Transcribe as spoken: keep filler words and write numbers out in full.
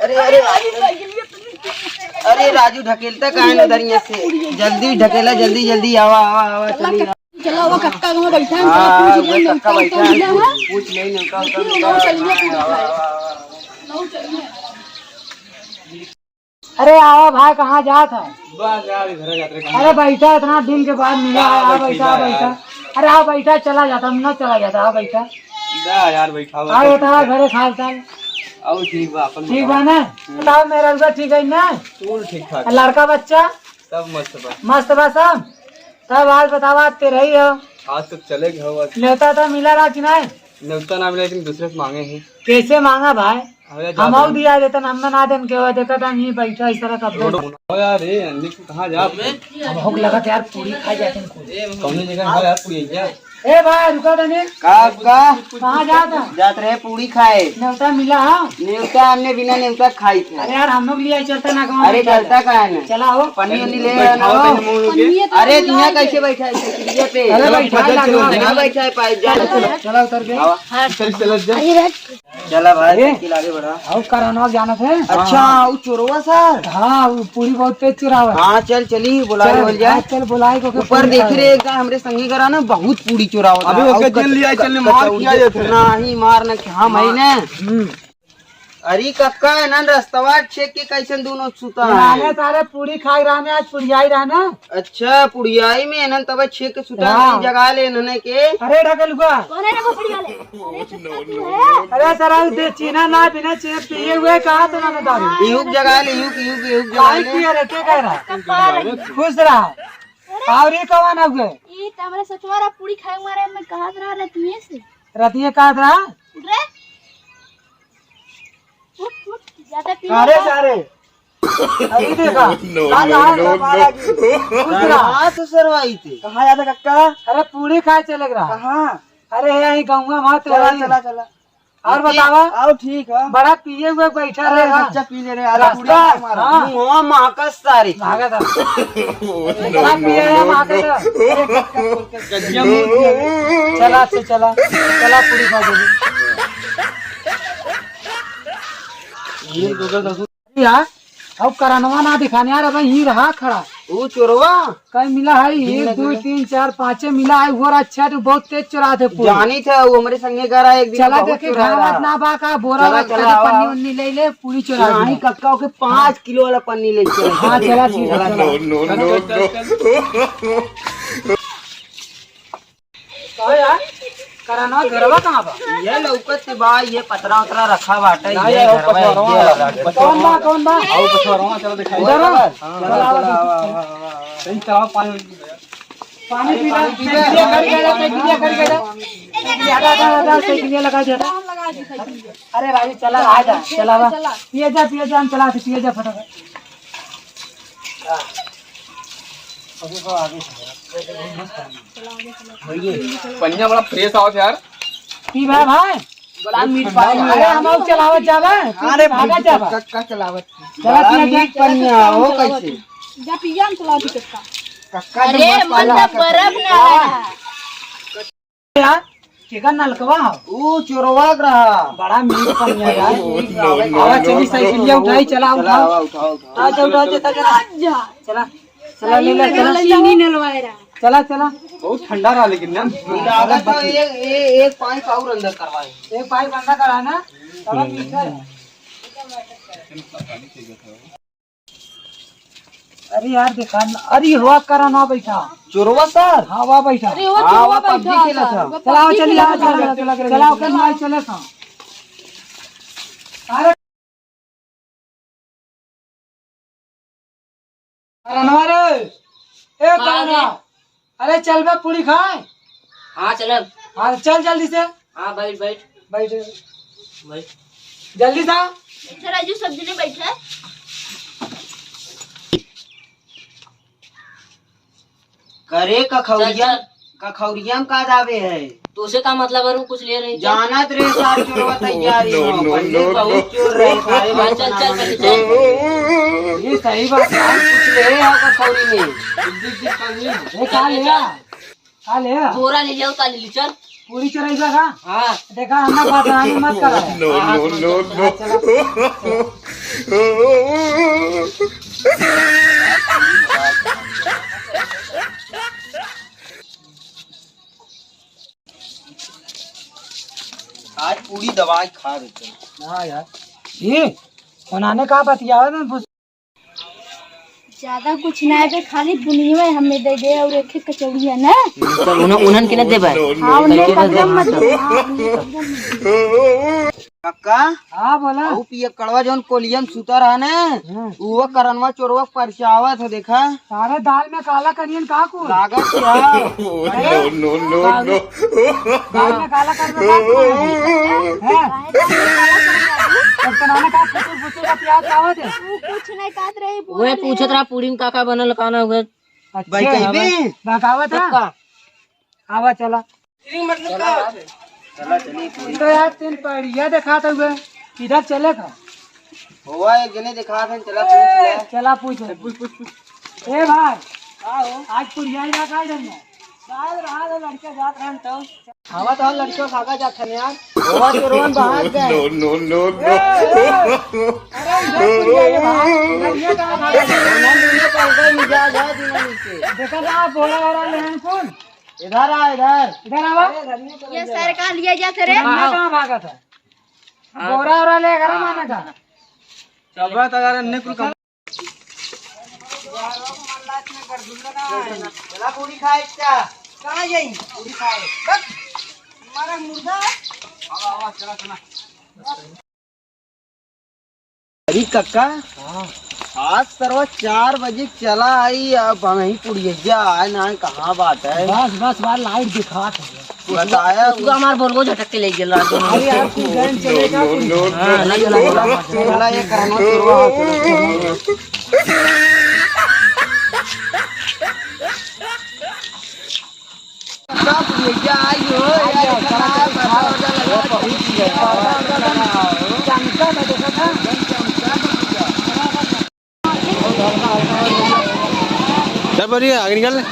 अरे, अरे, राजू, अरे, राजू, ढकेलता काहे न दरिया से? जल्दी ढकेला, जल्दी, जल्दी, आवा, आवा, आवा, चली। चला, वो कक्का वहाँ बैठा है, हाँ, पूछ लिया, वो कक्का नेवता बैठा है, उनका मिला है। पूछ ले, नेवता, नेवता, नेवता, नेवता, नेवता, नेवता। अरे आवा भाई, कहाँ जात है? बस यार, घर जात रहे, कहाँ अरे जात? बैठा, इतना दिन के बाद मिला, हाँ, आ बैठा, बैठा, बैठा। यार। अरे आ बैठा, चला जाता, हम ना चला जाता, आ बैठा। जा यार, बैठा हुआ आ है। बता, घरे हाल चाल? आओ, ठीक बा, अपन ठीक बताओ। बा ना? हम्म। बताओ, मेरा लड़का ठीक है ना? फुल ठीक ठाक। लड़का बच्चा? सब मस्त बा। मस्त बा सब? तब आज बतावा, आज ते रही हो? आज तो चले गए हो, आज। नेवता तो मिला रहा कि नहीं? नेवता ना मिला, लेकिन दूसरे से मांगे हैं। कैसे मांगा भाई? अरे हम जाते आउ हैं। दिया देतन, हम ना देन के हो, देखा था, यहीं बैठा इस तरह का। रोड हो यार, ए, अन्नी को कहाँ जा? अब भूख लगा था यार, पूरी खा जाते हैं कुछ। कौन जगह है यार, पूरी है क्या? ए भाई, रुका तनी। का, का? कहाँ जात है? जात रहे पूरी खाए। नेवता मिला, हाँ? नेवता हमने बिना नेवता खाई थे। अरे यार, हम लोग लिए चलता ना गाँव अरे में चलता। चलता का है ना? चला हो। पन्नी उन्नी ले बैठाओ आना हो। तनी मुँह के। पन्नी है तो अरे, हम दुनिया लोग कैसे बैठा है? इसे गिरिया पे। अरे, अरे, बैठा, पैदल चला, चलो, चला। ना बैठा है, पाए, जा, चलो। चला उतर के। आवा। हाँ। चल, चल, जा। अरे, चला भाई, ए, साइकिल आगे बढ़ा। और करनवा जानत है? अच्छा, हाँ। वो चोरवा सर? हाँ, वो पूरी बहुत तेज चुरावा है। हाँ, चल, चली, बुला चल, लिया जाए। हाँ, चल, बुलाई को के ऊपर पूरी देखी खाए। रे, एक हमरे संगी करा ना, बहुत पूरी चुरावा था। अभी ओके और जेल लिया, कच-, चल, मार कचौड़ी किया के जाए थे। ना ही मार न, हम है ना। हम्म। अरे कक्का, एनन रस्तवा छेक के कैसन दोनों सुता है? नाले सारे पूरी खाई रहने, आज पुड़ियाई रहना। अच्छा, पुड़ियाई में एनन तब छेक के सुता हाँ। नहीं, जगा ले एनने के। अरे ढकेलुआ। कौन है रे वो पुड़िया ले? अरे चुपचाप तू है। अरे सारा दे चीना ना बिना चेप पिए हुए कहाँ तो ना दारू? इहुक जगा ले, इहुक, इहुक, इहुक जगा काहे ले। किया रे, क्या कह रहा? कक्का आ रही। खुश रहा। अरे। और ये कौन है हुए? ये तो हमारे सचवा रहा, पूरी खाए हुआ रहे, मैं कहा रहा रतिये से। रतिये कहा रहा? उठ रे। उठ, उठ, ज्यादा पी अरे मत। सारे, अभी देखा, no, no, no, no। दूसरा। हाँ, ससुरवा इते। कहाँ जाता कक्का? अरे पूरी खाए चले रहा। कहाँ? अरे यही गौवा में तो चला, रही। चला, चला। और बतावा? आओ, ठीक है। बड़ा पिए हुए बैठा अरे रहे ना। बच्चा पी ले रहे, आधा रास्ता? पूरी खा मारा। हाँ। मुँह माँ का सारे। भागा था। बड़ा पिए है माँ का था। गजिया मुँह किया। चला, अच्छा, चला। चला, पूरी खा दे। ये दो का दस यार, अब करनवा ना दिखाने यार, अब यहीं रहा खड़ा। ऊ चोरवा? कई मिला है, तीन एक, लग दो, गए। तीन, चार, पाँचे मिला है, वो अच्छा तो बहुत तेज चुरा थे पूरी। जानी था, वो हमरे संगे करा एक दिन चला बहुत देखे, चुरा घर रहा। ना बा का, बोरा चला, रख चला, के आवा, पन्नी आवा। उन्नी ले ले, पूरी चुरा नहीं, दिया। कक्का के पाँच किलो वाला पन्नी ले चले। हाँ, चला, ठीक है, चला। No, no, no, no। का यार? कराना घरवा कहाँ बा? ये लौकत के बा, ये पतरा उतरा रखा बाटे, ना ये यार, घरवा पछवारवा एक वाला। कौन बा, कौन बा? आओ, पछवारवा, चलो दिखाई। इधर आओ। हाँ, चलो, चलो, आओ, आओ, आओ, आओ, आओ। सही चलाओ, पानी। पानी पी ले, पानी पी ले। साइकिलिया खड़ी कर दे, साइकिलिया खड़ी कर दे। हटा, हटा, हटा, साइकिलिया लगा दे, हटा। अरे भाई, चला, आ जा, चला बा। पिए जा, पिए जा, हम चला थे, पिए जा फटाफट। पनिया बड़ा फ्रेश आवत यार। पी भाई, भाई। बड़ा मीठ पानी है। अरे, हम आउ चलावत जाबे, अरे, भागा जाबे। कक्का चलावत। चला, बड़ा पिया जा। मीठ पनिया हो कैसे? जा पिया, हम चलावत कक्का। कक्का अरे, नमक वाला मतलब कक्का। बर्फ ना है। यार, केकर नलकवा हो? ऊ चोरवा के रहा। बड़ा मीठ पनिया यार। No, no, आवा, no, चली no। साइकिलिया उठाई, चला, चला, उठाओ। आवा, उठाओ, उठाओ। उठाओ, चला, उठाओ, चला, चला। चला, चला, ले ले, चला। चीनी नलवाए रहा। चला, चला। बहुत ठंडा रहा लेकिन ना। लागत है एक, एक, एक पाइप और अंदर करवाए। एक पाइप अंदर करा ना, तब ठीक है। अरे यार, देखा ना, अरे हुआ करा ना बैठा। चोरवा सर? हाँ, वहाँ बैठा। अरे, वो हाँ, चोरवा वहाँ पबजी बैठा खेला था। था। वो चलाओ, पबजी चलिए, खेला आओ, था। चलाओ, चलाओ, चलाओ, चलाओ, चलाओ। अरे, करनवा रे, ए हाँ, करनवा। अरे चल बे, पूरी खाए। हाँ, चलब। हाँ, चल जल्दी से। हाँ, बैठ, बैठ। बैठ। बैठ। जल्दी से। अच्छा, राजू, सब जने बैठे। करे कखौरिया, चल, चल। कखौरिया में का दावे है? तो उसे का मतलब है, वो कुछ ले रही थी? जानत रहे सार चोरवा तैयारी हो, no, no, पहले no, बहुत no। चोर रहे, सारे हाँ, बहुत चल, चल, नाम चल, लेते चल। हैं। ये सही बात है, कुछ ले रहे हो कखौरी में। ये का ले आ? का ले आ? बोरा ले जाओ, का ले ली, चल। पूरी चोराई बा का? हाँ। देखा, हम ना बात रानी मत करा। No, no, no, no। चला, चला। आज पूरी दवाई खा देते हैं। हाँ यार। ये उन्होंने कहा बतियावे में घुस- ज्यादा कुछ ना है, खाली बुनिया हमें दे दे और एक एक कचौड़िया ना। चल, उन्हन, उन्हन के ना देबे। हाँ, उन्हें कदम मत दो। हाँ, उन्हें कदम मत दो। कक्का, हाँ, बोला। अउ पियक्कड़वा जौन कोलिया में सुता रहा ने, हाँ। उहो करनवा चोरवा परचावत है, देखा। सारे दाल में काला करियन का कुल? लागत क्या? No, no, no, no। दाल में काला कर दे, का कुल? हैं? तब तो नाना का फुसुर फुसुर का प्याज आवत है। वो कुछ नहीं कहत रही, वह बोला पूछत ले। रहा पूरी में का का बनल, का ना हुए। अच्छा, भाई, कहीं भी? बकावत है? पक्का। आवा, चला। चला, चली, पूरी। तो यार, तीन पड़िया देखात हुए, किधर चले का? होवा, एक जने देखात हैं, चला, पूछ ले। चला, पूछ ले। पूछ, पूछ, पूछ। ए भाई, का हो? आज पुड़िया ही रखा है जन्म। शायद रहा ले, लड़के जात रहन तो। आवा तो लड़के भागा जात हन यार। होवा, चोरवन भाग गए। No, no, no, no। अरे, इधर पुड़िया ये भाग, इधर ये कहाँ भाग गए? ना, दुनिया का अंदर मिजाज है, दुनिया नीचे। देखा ना, बोरा वोरा ले हैं कुल। इधर आ, इधर। इधर आवा। ये सरकार लिए जाते रे। धनिया कहाँ भागत है? हाँ। बोरा ओरा ले घर माने का। चबा तो यार, अन्ने कुल काम। चला पूरी खाए, अच्छा। कहाँ जाई? पूरी खाए। बस, हमारा मुर्गा। आवा, आवा, चला, चला। अरे कक्का, हाँ। आज सरवा चार बजे चला आई, अब हम ही पुड़िया आए ना आए, कहाँ बात है? बस, बस, बार लाइट दिखात है। बताया तू हमार बोलबो झटक के ले गेल रात में। अरे यार, तू गैन चले का? No, no, no, no। हाँ, नहीं चला, चला, चला। चला, ये करना शुरू हो, चलो, चलो। सब भैया आई हो, यार, इतना पर्दा वर्दा लगा, पहुंच गया। पर्दा वर्दा लगा हो। चमका था, देखा था? चमका था पूरा। चल बढ़िया, आगे निकल।